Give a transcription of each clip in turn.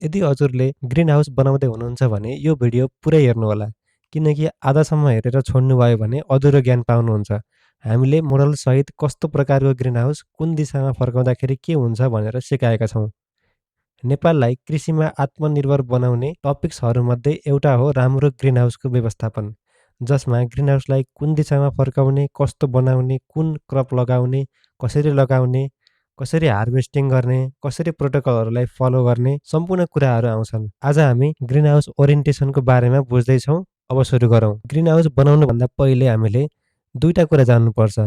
यदि हजुरले green house बनाउँदै हुनुहुन्छ भने यो भिडियो पुरै हेर्नुहोला, किनकि आधासम्म हेरेर छोड्नुभयो भने अधुरो ज्ञान पाउनुहुन्छ। हामीले मोडलसहित कस्तो प्रकारको ग्रिन हाउस कुन दिशामा फर्काउँदाखेरि के हुन्छ भनेर सिकाएका छौँ। नेपाललाई कृषिमा आत्मनिर्भर बनाउने टपिक्सहरूमध्ये एउटा हो राम्रो ग्रिन हाउसको व्यवस्थापन, जसमा ग्रिन हाउसलाई कुन दिशामा फर्काउने, कस्तो बनाउने, कुन क्रप लगाउने, कसरी हार्भेस्टिङ गर्ने, कसरी प्रोटोकलहरूलाई फलो गर्ने सम्पूर्ण कुराहरू आउँछन्। आज हामी ग्रिन हाउस ओरिएन्टेसनको बारेमा बुझ्दैछौँ। अब सुरु गरौँ। ग्रिन हाउस बनाउनुभन्दा पहिले हामीले दुईटा कुरा जान्नुपर्छ।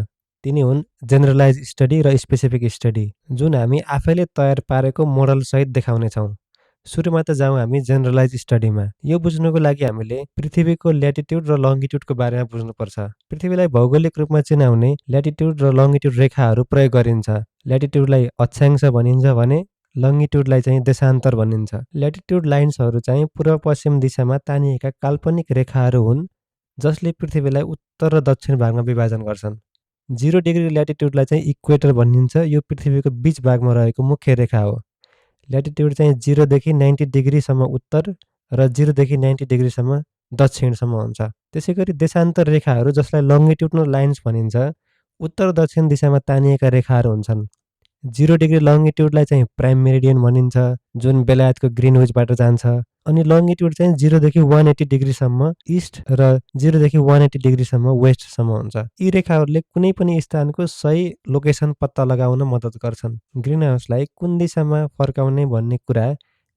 तिनी हुन् जेनरलाइज स्टडी र स्पेसिफिक स्टडी, जुन हामी आफैले तयार पारेको मोडलसहित देखाउनेछौँ। सुरुमा त जाउँ हामी जेनरलाइज स्टडीमा। यो बुझ्नुको लागि हामीले पृथ्वीको ल्याटिट्युड र लङ्गिट्युडको बारेमा बुझ्नुपर्छ। पृथ्वीलाई भौगोलिक रूपमा चिनाउने ल्याटिट्युड र लङ्गिट्युड रेखाहरू प्रयोग गरिन्छ। ल्याटिट्युडलाई अक्षांश भनिन्छ भने लङ्गिट्युडलाई चाहिँ देशान्तर भनिन्छ। ल्याटिट्युड लाइन्सहरू चाहिँ पूर्व पश्चिम दिशामा तानिएका काल्पनिक रेखाहरू हुन्, जसले पृथ्वीलाई उत्तर र दक्षिण भागमा विभाजन गर्छन्। 0 डिग्री ल्याटिट्युडलाई चाहिँ इक्वेटर भनिन्छ। यो पृथ्वीको बीच भागमा रहेको मुख्य रेखा हो। ल्याटिट्युड चाहिँ 0 देखि 90 डिग्रीसम्म उत्तर र 0 देखि 90 डिग्रीसम्म दक्षिणसम्म हुन्छ। त्यसै गरी देशान्तर रेखाहरू, जसलाई लङ्गिट्युडनल लाइन्स भनिन्छ, उत्तर दक्षिण दिशामा तानिएका रेखाहरू हुन्छन्। 0 डिग्री लङ्गिट्युडलाई चाहिँ प्राइम मेरिडियन भनिन्छ, जुन बेलायतको ग्रिनविचबाट जान्छ। अनि लङ्गिट्युड चाहिँ 0 देखि 180 डिग्रीसम्म इस्ट र 0 देखि 180 डिग्रीसम्म वेस्टसम्म हुन्छ। यी रेखाहरूले कुनै पनि स्थानको सही लोकेसन पत्ता लगाउन मद्दत गर्छन्। ग्रिन हाउसलाई कुन दिशामा फर्काउने भन्ने कुरा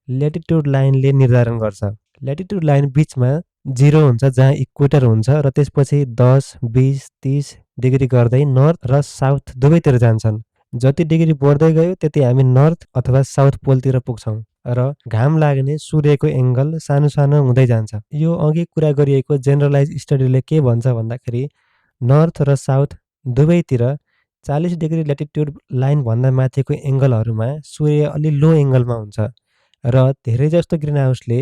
ल्याटिट्युड लाइनले निर्धारण गर्छ। ल्याटिट्युड लाइन बिचमा 0 हुन्छ, जहाँ इक्वेटर हुन्छ, र त्यसपछि 10, 20, 30 डिग्री गर्दै नर्थ र साउथ दुवैतिर जान्छन्। जति डिग्री बढ्दै गयो त्यति हामी नर्थ अथवा साउथ पोलतिर पुग्छौँ र घाम लाग्ने सूर्यको एङ्गल सानो सानो हुँदै जान्छ। यो अघि कुरा गरिएको जेनरलाइज स्टडीले के भन्छ भन्दाखेरि नर्थ र साउथ दुवैतिर 40 डिग्री ल्याटिट्युड लाइनभन्दा माथिको एङ्गलहरूमा सूर्य अलि लो एङ्गलमा हुन्छ र धेरै जस्तो ग्रिन हाउसले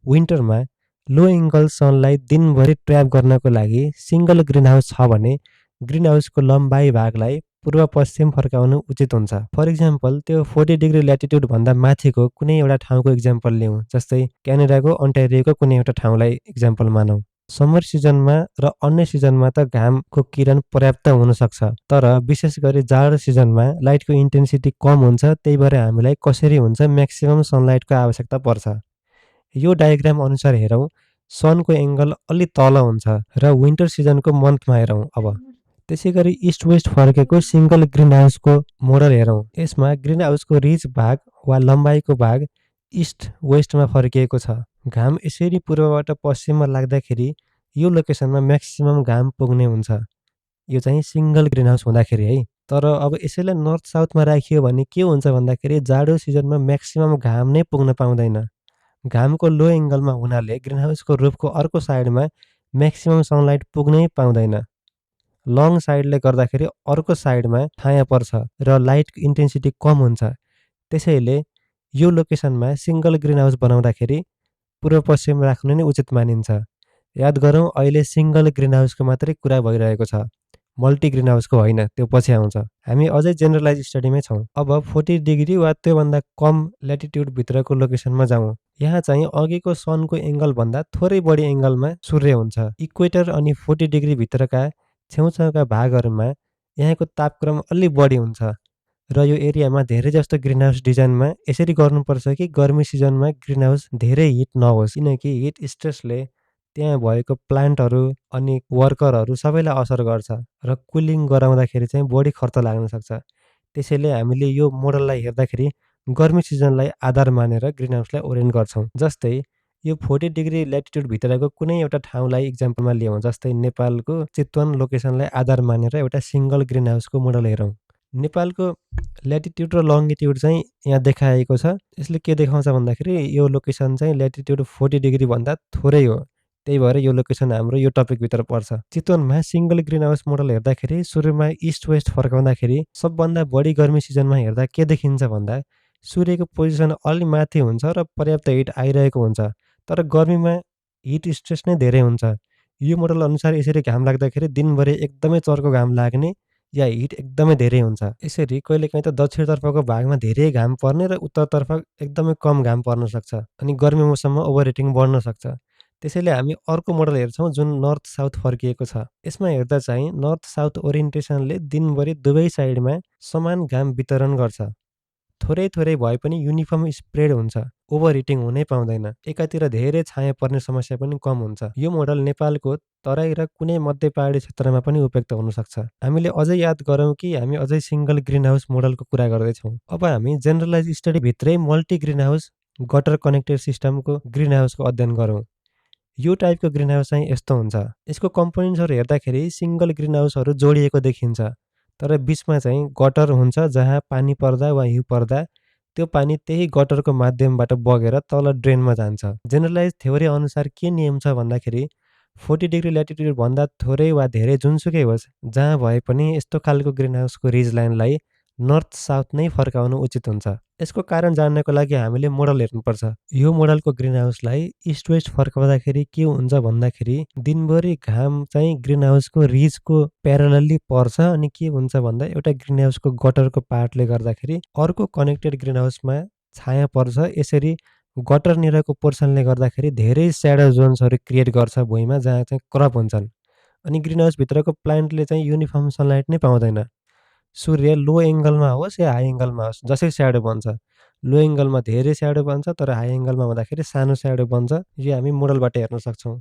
विन्टरमा लो एङ्गल सनलाई दिनभरि ट्र्याप गर्नको लागि सिङ्गल ग्रिन हाउस छ भने ग्रिन हाउसको लम्बाइ भागलाई पूर्व पश्चिम फर्काउनु उचित हुन्छ। फर इक्जाम्पल, त्यो 40 डिग्री ल्याटिट्युड भन्दा माथिको कुनै एउटा ठाउँको इक्जाम्पल लिउँ, जस्तै क्यानाडाको अन्टारियोको कुनै एउटा ठाउँलाई इक्जाम्पल मानौँ। समर सिजनमा र अन्य सिजनमा त घामको किरण पर्याप्त हुन सक्छ, तर विशेष गरी जाडो सिजनमा लाइटको इन्टेन्सिटी कम हुन्छ। त्यही भएर हामीलाई कसरी हुन्छ म्याक्सिमम सनलाइटको आवश्यकता पर्छ। यो डायग्राम अनुसार हेरौँ, सनको एङ्गल अलि तल हुन्छ र विन्टर सिजनको मन्थमा हेरौँ। अब त्यसै गरी इस्ट वेस्ट फर्केको सिङ्गल ग्रिन हाउसको मोडल हेरौँ। यसमा ग्रिन हाउसको रिच भाग वा लम्बाइको भाग इस्ट वेस्टमा फर्किएको छ। घाम यसरी पूर्वबाट पश्चिममा लाग्दाखेरि यो लोकेसनमा म्याक्सिमम घाम पुग्ने हुन्छ। यो चाहिँ सिङ्गल ग्रिन हाउस हुँदाखेरि है। तर अब यसैलाई नर्थ साउथमा राखियो भने के हुन्छ भन्दाखेरि जाडो सिजनमा म्याक्सिमम घाम नै पुग्न पाउँदैन। घामको लो एङ्गलमा हुनाले ग्रिन हाउसको रुफको अर्को साइडमा म्याक्सिमम सनलाइट पुग्नै पाउँदैन। लङ साइडले गर्दाखेरि अर्को साइडमा छाया पर्छ र लाइटको इन्टेन्सिटी कम हुन्छ। त्यसैले यो लोकेसनमा सिङ्गल ग्रिन हाउस बनाउँदाखेरि पूर्व पश्चिम राख्नु नै उचित मानिन्छ। याद गरौँ, अहिले सिङ्गल ग्रिन हाउसको मात्रै कुरा भइरहेको छ, मल्टी ग्रिन हाउसको होइन, त्यो पछि आउँछ। हामी अझै जेनरलाइज स्टडीमै छौँ। अब 40 डिग्री वा त्योभन्दा कम ल्याटिट्युड भित्रको लोकेसनमा जाउँ। यहाँ चाहिँ अघिको सनको एङ्गलभन्दा थोरै बढी एङ्गलमा सूर्य हुन्छ। इक्वेटर अनि 40 डिग्री भित्रका छेउछाउका भागहरूमा यहाँको तापक्रम अलि बढी हुन्छ र यो एरियामा धेरै जस्तो ग्रिन हाउस डिजाइनमा यसरी गर्नुपर्छ कि गर्मी सिजनमा ग्रिन हाउस धेरै हिट नहोस्, किनकि हिट स्ट्रेसले त्यहाँ भएको प्लान्टहरू अनि वर्करहरू सबैलाई असर गर्छ र कुलिङ गराउँदाखेरि चाहिँ बढी खर्च लाग्न सक्छ। त्यसैले हामीले यो मोडललाई हेर्दाखेरि गर्मी सिजनलाई आधार मानेर ग्रिन हाउसलाई ओरिएन्ट गर्छौँ। जस्तै यो 40 डिग्री ल्याटिट्युड भित्रको कुनै एउटा ठाउँलाई इक्जाम्पलमा लियौँ, जस्तै नेपालको चितवन लोकेसनलाई आधार मानेर एउटा सिङ्गल ग्रिन हाउसको मोडल हेरौँ। नेपालको ल्याटिट्युड र लङ्गिट्युड चाहिँ यहाँ देखाएको छ। यसले के देखाउँछ भन्दाखेरि यो लोकेसन चाहिँ ल्याटिट्युड 40 डिग्री भन्दा थोरै हो, त्यही भएर यो लोकेसन हाम्रो यो टपिकभित्र पर्छ। चितवनमा सिङ्गल ग्रिन हाउस मोडल हेर्दाखेरि सुरुमा इस्ट वेस्ट फर्काउँदाखेरि सबभन्दा बढी गर्मी सिजनमा हेर्दा के देखिन्छ भन्दा सूर्यको पोजिसन अलि माथि हुन्छ र पर्याप्त हिट आइरहेको हुन्छ, तर गर्मीमा हिट स्ट्रेस नै धेरै हुन्छ। यो मोडल अनुसार यसरी घाम लाग्दाखेरि दिनभरि एकदमै चर्को घाम लाग्ने, या हिट एकदमै धेरै हुन्छ। यसरी कहिलेकाहीँ त दक्षिणतर्फको भागमा धेरै घाम पर्ने र उत्तरतर्फ एकदमै कम घाम पर्न सक्छ अनि गर्मी मौसममा ओभर हिटिङ बढ्न सक्छ। त्यसैले हामी अर्को मोडल हेर्छौँ जुन नर्थ साउथ फर्किएको छ। यसमा हेर्दा चाहिँ नर्थ साउथ ओरिएन्टेसनले दिनभरि दुवै साइडमा समान घाम वितरण गर्छ। थोरै थोरै भए पनि युनिफर्म स्प्रेड हुन्छ, ओभर हिटिङ हुनै पाउँदैन। एकातिर धेरै छाया पर्ने समस्या पनि कम हुन्छ। यो मोडल नेपालको तराई र कुनै मध्य पहाडी क्षेत्रमा पनि उपयुक्त हुन सक्छ। हामीले अझै याद गरौँ कि हामी अझै सिंगल ग्रीन हाउस मोडलको कुरा गर्दैछौँ। अब हामी जेनरलाइज स्टडी भित्रै मल्टी ग्रीन हाउस गटर कनेक्टेड सिस्टमको ग्रीन हाउसको अध्ययन गरौँ। यो टाइपको ग्रीन हाउस चाहिँ यस्तो हुन्छ। यसको कम्पोनेन्ट्सहरू हेर्दाखेरि सिंगल ग्रीन हाउसहरू जोडिएको देखिन्छ, तर बिचमा चाहिँ गटर हुन्छ जहाँ पानी पर्दा वा हिउँ पर्दा त्यो पानी त्यही गटरको माध्यमबाट बगेर तल ड्रेनमा जान्छ। जेनरलाइज थ्योरी अनुसार के नियम छ भन्दाखेरि 40 डिग्री ल्याटिट्युड भन्दा थोरै वा धेरै जुनसुकै होस्, जहाँ भए पनि यस्तो खालको ग्रीन हाउसको रिज लाइनलाई नर्थ साउथ नै फर्काउनु उचित हुन्छ। यसको कारण जान्नको लागि हामीले मोडल हेर्नुपर्छ। यो मोडलको ग्रीन हाउसलाई इस्ट वेस्ट फर्काउँदाखेरि के हुन्छ भन्दाखेरि दिनभरि घाम चाहिँ ग्रीन हाउसको रिजको प्यारलली पर्छ अनि के हुन्छ भन्दा एउटा ग्रीन हाउसको गटरको पार्टले गर्दाखेरि अर्को कनेक्टेड ग्रीन हाउसमा छाया पर्छ। यसरी गटरनिरको पोर्सनले गर्दाखेरि धेरै स्याडो जोन्सहरू क्रिएट गर्छ भुइँमा, जहाँ चाहिँ क्रप हुन्छन्। अनि ग्रीन हाउसभित्रको प्लान्टले चाहिँ युनिफर्म सनलाइट नै पाउँदैन। सूर्य लो एङ्गलमा होस् या हाई एङ्गलमा होस्, जसै स्याडो बन्छ। लो एङ्गलमा धेरै स्याडो बन्छ, तर हाई एङ्गलमा हुँदाखेरि सानो स्याडो बन्छ। यो हामी मोडलबाट हेर्न सक्छौँ।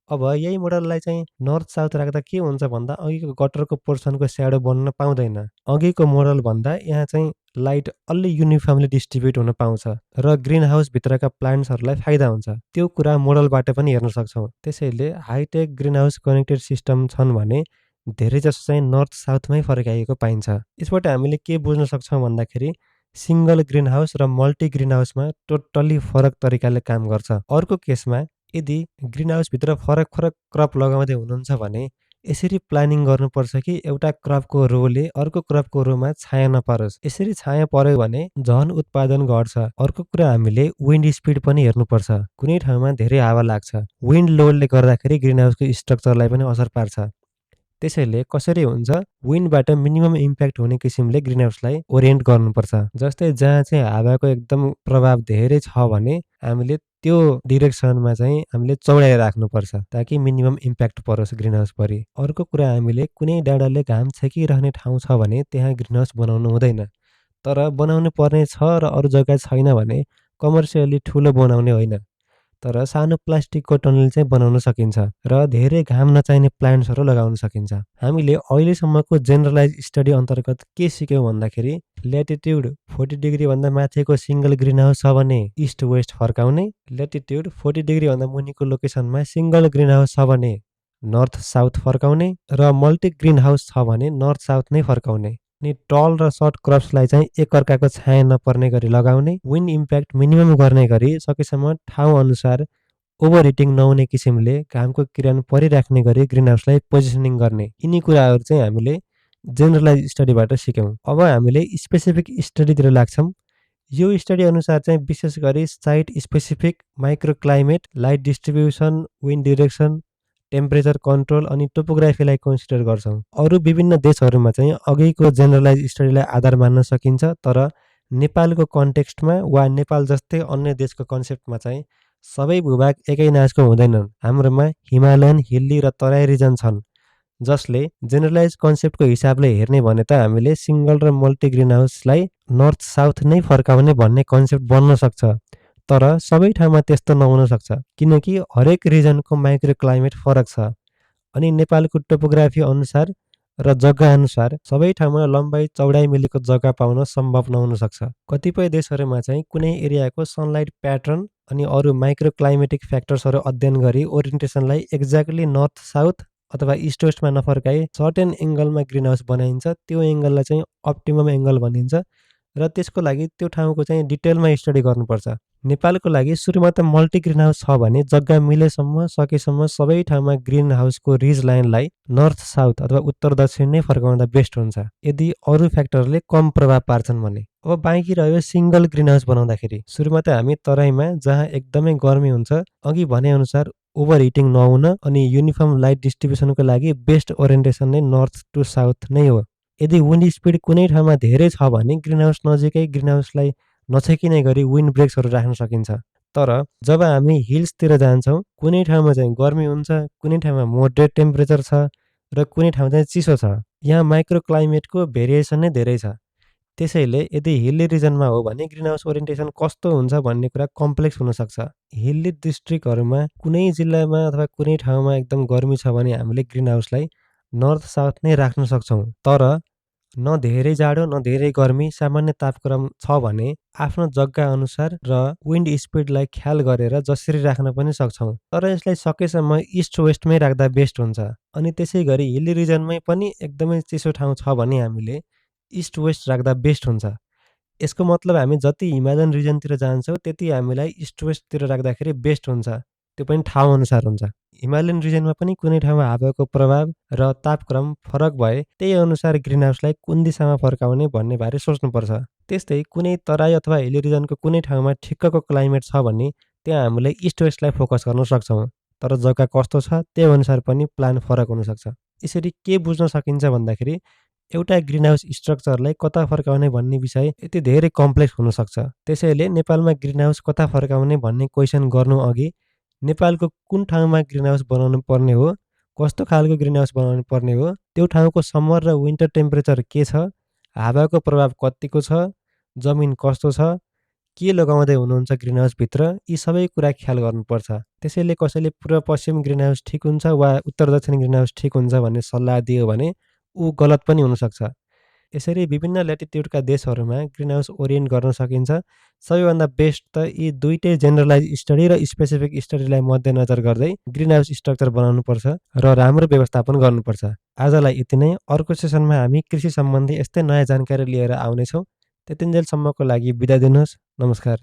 अब यही मोडललाई चाहिँ नर्थ साउथ राख्दा के हुन्छ भन्दा अघिको गटरको पोर्सनको स्याडो बन्न पाउँदैन। अघिको मोडल भन्दा यहाँ चाहिँ लाइट अलि युनिफर्मली डिस्ट्रिब्युट हुन पाउँछ र ग्रीन हाउसभित्रका प्लान्ट्सहरूलाई फाइदा हुन्छ। त्यो कुरा मोडलबाट पनि हेर्न सक्छौँ। त्यसैले high tech green house connected system छन् भने धेरैजसो चाहिँ नर्थ साउथमै फर्काइएको पाइन्छ। यसबाट हामीले के बुझ्न सक्छौँ भन्दाखेरि सिंगल ग्रीन हाउस र मल्टी ग्रीन हाउसमा टोटल्ली फरक तरिकाले काम गर्छ। अर्को केसमा यदि ग्रीन हाउसभित्र फरक फरक क्रप लगाउँदै हुनुहुन्छ भने यसरी प्लानिङ गर्नुपर्छ कि एउटा क्रपको रोले अर्को क्रपको रोमा छाया नपरोस्। यसरी छाया पर्यो भने झन उत्पादन घट्छ। अर्को कुरा हामीले विन्ड स्पिड पनि हेर्नुपर्छ। कुनै ठाउँमा धेरै हावा लाग्छ, विन्ड लोडले गर्दाखेरि ग्रीन हाउसको स्ट्रक्चरलाई पनि असर पार्छ। त्यसैले कसरी हुन्छ, विन्डबाट मिनिमम इम्प्याक्ट हुने किसिमले ग्रीन हाउसलाई ओरिएन्ट गर्नुपर्छ। जस्तै जहाँ चाहिँ हावाको एकदम प्रभाव धेरै छ भने हामीले त्यो डिरेक्सनमा चाहिँ हामीले चौडाइ राख्नुपर्छ ताकि मिनिमम इम्प्याक्ट परोस् ग्रीन हाउसभरि। अर्को कुरा हामीले कुनै डाँडाले घाम छेकिरहने ठाउँ छ भने त्यहाँ ग्रीन हाउस बनाउनु हुँदैन। तर बनाउनु पर्ने छ र अरू जग्गा छैन भने कमर्सियली ठुलो बनाउने होइन, तर सानो प्लास्टिकको टनल चाहिँ बनाउन सकिन्छ र धेरै घाम नचाहिने प्लान्ट्सहरू लगाउन सकिन्छ। हामीले अहिलेसम्मको जेनरलाइज स्टडी अन्तर्गत के सिक्यौँ भन्दाखेरि ल्याटिट्युड 40 डिग्रीभन्दा माथिको सिंगल ग्रीन हाउस छ भने इस्ट वेस्ट फर्काउने, ल्याटिट्युड 40 डिग्रीभन्दा मुनिको लोकेसनमा सिंगल ग्रीन हाउस छ भने नर्थ साउथ फर्काउने र मल्टी ग्रीन हाउस छ भने नर्थ साउथ नै फर्काउने। अनि टल र सर्ट क्रप्सलाई चाहिँ एकअर्काको छाया नपर्ने गरी लगाउने, विन्ड इम्प्याक्ट मिनिमम गर्ने गरी सकेसम्म ठाउँ अनुसार ओभर हिटिङ नहुने किसिमले घामको किरण परिराख्ने गरी ग्रीन हाउसलाई पोजिसनिङ गर्ने। यिनी कुराहरू चाहिँ हामीले जेनरलाइज स्टडीबाट सिक्यौँ। अब हामीले स्पेसिफिक स्टडीतिर लाग्छौँ। यो स्टडी अनुसार चाहिँ विशेष गरी site specific micro climate, light distribution, wind direction, temperature control अनि टोपोग्राफीलाई कन्सिडर गर्छौँ। अरू विभिन्न देशहरूमा चाहिँ अघिको जेनरलाइज स्टडीलाई आधार मान्न सकिन्छ, तर नेपालको कन्टेक्स्टमा वा नेपाल जस्तै अन्य देशको कन्सेप्टमा चाहिँ सबै भूभाग एकै नाचको हुँदैनन्। हाम्रोमा हिमालयन, हिल्ली र तराई रिजन छन्, जसले जेनरलाइज कन्सेप्टको हिसाबले हेर्ने भने त हामीले सिंगल र मल्टी ग्रीन हाउसलाई नर्थ साउथ नै फर्काउने भन्ने कन्सेप्ट बन्न सक्छ। तर सबै ठाउँमा त्यस्तो नहुन सक्छ, किनकि हरेक रिजनको माइक्रो क्लाइमेट फरक छ अनि नेपालको टोपोग्राफी अनुसार र जग्गा अनुसार सबै ठाउँमा लम्बाइ चौडाइ मिलेको जग्गा पाउन सम्भव नहुन सक्छ। कतिपय देशहरूमा चाहिँ कुनै एरियाको सनलाइट प्याटर्न अनि अरू माइक्रो क्लाइमेटिक फ्याक्टर्सहरू अध्ययन गरी ओरिएन्टेसनलाई एक्ज्याक्टली नर्थ साउथ अथवा इस्ट वेस्टमा नफर्काई सर्टेन एङ्गलमा ग्रीन हाउस बनाइन्छ। त्यो एङ्गललाई चाहिँ अप्टिमम एङ्गल भनिन्छ र त्यसको लागि त्यो ठाउँको चाहिँ डिटेलमा स्टडी गर्नुपर्छ। नेपालको लागि सुरुमा त मल्टी ग्रीन हाउस छ भने जग्गा मिलेसम्म सकेसम्म सबै ठाउँमा ग्रीन हाउसको रिज लाइनलाई नर्थ साउथ अथवा उत्तर दक्षिण नै फर्काउँदा बेस्ट हुन्छ, यदि अरू फ्याक्टरले कम प्रभाव पार्छन् भने। अब बाँकी रह्यो सिंगल ग्रीन हाउस बनाउँदाखेरि। सुरुमा त हामी तराईमा जहाँ एकदमै गर्मी हुन्छ, अघि भने अनुसार ओभर हिटिङ नहुन अनि युनिफर्म लाइट डिस्ट्रिब्युसनको लागि बेस्ट ओरिएन्टेसन नै नर्थ टु साउथ नै हो। यदि विन्ड स्पिड कुनै ठाउँमा धेरै छ भने ग्रिन हाउस नजिकै ग्रिन हाउसलाई नछेकिने गरी विन्ड ब्रेक्सहरू राख्न सकिन्छ। तर जब हामी हिल्सतिर जान्छौँ, कुनै ठाउँमा चाहिँ गर्मी हुन्छ, कुनै ठाउँमा मोडरेट टेम्परेचर छ र कुनै ठाउँ चाहिँ चिसो छ। यहाँ माइक्रो क्लाइमेटको भेरिएसन नै धेरै छ। त्यसैले यदि हिल्ली रिजनमा हो भने ग्रिन हाउस ओरिएन्टेसन कस्तो हुन्छ भन्ने कुरा कम्प्लेक्स हुनसक्छ। हिल्ली डिस्ट्रिक्टहरूमा कुनै जिल्लामा अथवा कुनै ठाउँमा एकदम गर्मी छ भने हामीले ग्रिन हाउसलाई नर्थ साउथ नै राख्न सक्छौँ। तर न धेरै जाडो न धेरै गर्मी सामान्य तापक्रम छ भने आफ्नो जग्गा अनुसार र विन्ड स्पिडलाई ख्याल गरेर जसरी राख्न पनि सक्छौँ। तर यसलाई सकेसम्म इस्ट वेस्टमै राख्दा बेस्ट हुन्छ। अनि त्यसै गरी हिल्ली रिजनमै पनि एकदमै चिसो ठाउँ छ भने हामीले इस्ट वेस्ट राख्दा बेस्ट हुन्छ। यसको मतलब हामी जति हिमालयन रिजनतिर जान्छौँ त्यति हामीलाई इस्ट वेस्टतिर राख्दाखेरि बेस्ट हुन्छ। त्यो पनि ठाउँ अनुसार हुन्छ। हिमालयन रिजनमा पनि कुनै ठाउँमा हावाको प्रभाव र तापक्रम फरक भए त्यही अनुसार ग्रिन हाउसलाई कुन दिशामा फर्काउने भन्ने बारे सोच्नुपर्छ। त्यस्तै कुनै तराई अथवा हिल्ली रिजनको कुनै ठाउँमा ठिक्कको क्लाइमेट छ भने त्यहाँ हामीले इस्ट वेस्टलाई फोकस गर्न सक्छौँ। तर जग्गा कस्तो छ त्यो अनुसार पनि प्लान फरक हुनसक्छ। यसरी के बुझ्न सकिन्छ भन्दाखेरि एउटा ग्रिन हाउस स्ट्रक्चरलाई कता फर्काउने भन्ने विषय यति धेरै कम्प्लेक्स हुनसक्छ। त्यसैले नेपालमा ग्रिन हाउस कता फर्काउने भन्ने क्वेसन गर्नु अघि नेपालको कुन ठाउँमा ग्रिन हाउस बनाउनु पर्ने हो, कस्तो खालको ग्रिन हाउस बनाउनु पर्ने हो, त्यो ठाउँको समर र विन्टर टेम्परेचर के छ, हावाको प्रभाव कतिको छ, जमिन कस्तो छ, के लगाउँदै हुनुहुन्छ ग्रिन हाउसभित्र, यी सबै कुरा ख्याल गर्नुपर्छ। त्यसैले कसैले पूर्व पश्चिम ग्रिन हाउस ठिक हुन्छ वा उत्तर दक्षिण ग्रिन हाउस ठिक हुन्छ भन्ने सल्लाह दियो भने ऊ गलत पनि हुनसक्छ। यसरी विभिन्न ल्याटिट्युडका देशहरूमा ग्रिन हाउस ओरिएन्ट गर्न सकिन्छ। सबैभन्दा बेस्ट त यी दुईटै जेनरलाइज स्टडी र स्पेसिफिक स्टडीलाई मध्यनजर गर्दै ग्रिन हाउस स्ट्रक्चर बनाउनुपर्छ र राम्रो व्यवस्थापन गर्नुपर्छ। आजलाई यति नै। अर्को सेसनमा हामी कृषि सम्बन्धी यस्तै नयाँ जानकारी लिएर आउनेछौँ। त्यतिन्जेलसम्मको लागि बिदा दिनुहोस्। नमस्कार।